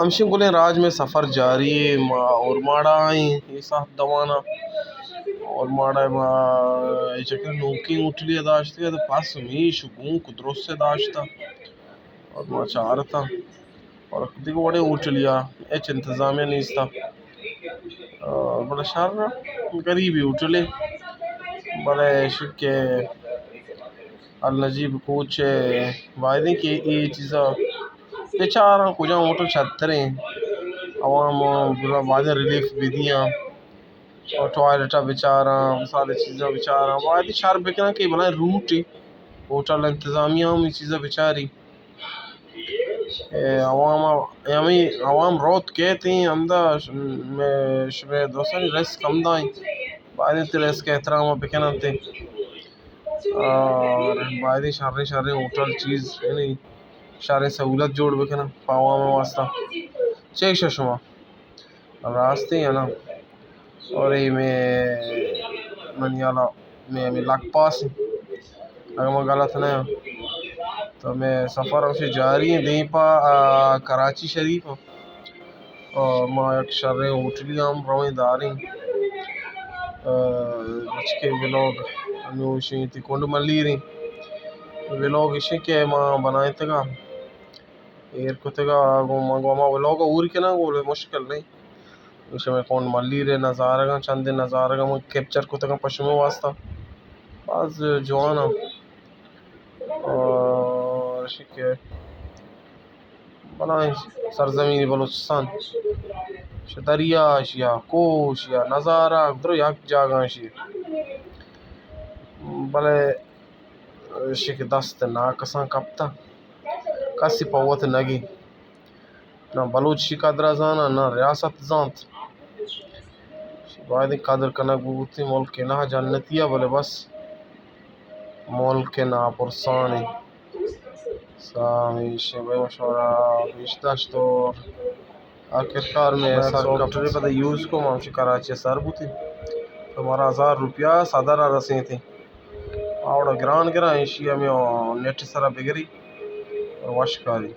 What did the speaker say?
ہمشیں گلیں راج مئے سفر جاری ایں، ما اورماڑا ایں اے ساعت دوانا۔ اورماڑا ما اے چکر نوکیں ہوٹلے داشتگ ات، پس ہمیش گونک درست داشتہ اور ما چارتاں۔ اور دگہ وڑیں ہوٹلے آ ہچ انتظامیہ نیست۔ آ، بلے شر غریبی ہوٹلے، بلے شکہ النجیب کوچ ءَ بایدیں کہ اے چیزا بچاراں کجام ہوٹل شرتریں، عوام ءَ بایدیں ریلیف بدیاں، اور ٹوائلٹ ءَ بچاراں، مثال چیزاں بچاراں، بایدیں شر بکناں کہ بلائیں روٹے ہوٹل انتظامیہ ہم اے چیزا بچاری۔ اے عوام ءَ، اے ہمے عوام روت کیت ایں ہمدا ش-، مئے، شمئے دوستانی ریسک ہمدا ایں، بایدیں تئی ریسک ءِ احترام ءَ بکن انت۔ اور بایدیں شریں شریں ہوٹل چیز، یعنی شریں سہولت جوڑ بکناں پہ عوام ءِ واسطہ۔ چے گشے شما؟ راست ایں یا نا؟ اور اے مئے، منی ہیالا مئے ہمے لک پاس ایں، اگاں من غلط نہ آں۔ تو مئے سفر ہمشی جاری ایں دیم پہ، آ، کراچی شریف۔ اور ما یک شریں ہوٹلے ہم رویں داریں۔ آ، بچکے ولاگ انوں اشیں تئی کنڈ ملیر ایں۔ ولاگ اشیں کہ ما بنائینتگا، ایر کتگا، گوں ما گوں ہما ولاگ ءَ ہور کناں، گڑا مشکل نہ ایں۔ شمئے کنڈ ملیر ءِ نظارگاں، چندیں نظارگاں من کیپچر کتگاں پہ شمئے واسطہ۔ باز جوان اَنت۔ اور اشی کہ بلائیں سرزمین بلوچستان، چہ دریا اش یا کوہ اش یا نظارہ درو یک جاگہ اش، بلے اشی کہ دست ناکساں کپتہ، کسی پہ وت نگی۔ نہ بلوچی قدر ءَ زاناں، نہ ریاست زانت۔ بایدیں قدر کنگ بوتیں۔ ملک ءِ نہ جنتی ءَ، بلے بس ملک ءِ ناپرسان ایں۔ سا ہمیش ایں بھائی، مشورہ پیش داشت اور آخرکار مئے سافٹ ویئر پدا یوز کو، ما ہمشی کراچی ءَ سر بوتیں۔ تو مارا ہزار روپیہ صدر ءَ رسینتیں۔ آوڑا گران گران ایشی ہمے نیٹ سرا بگری اور وش کاری۔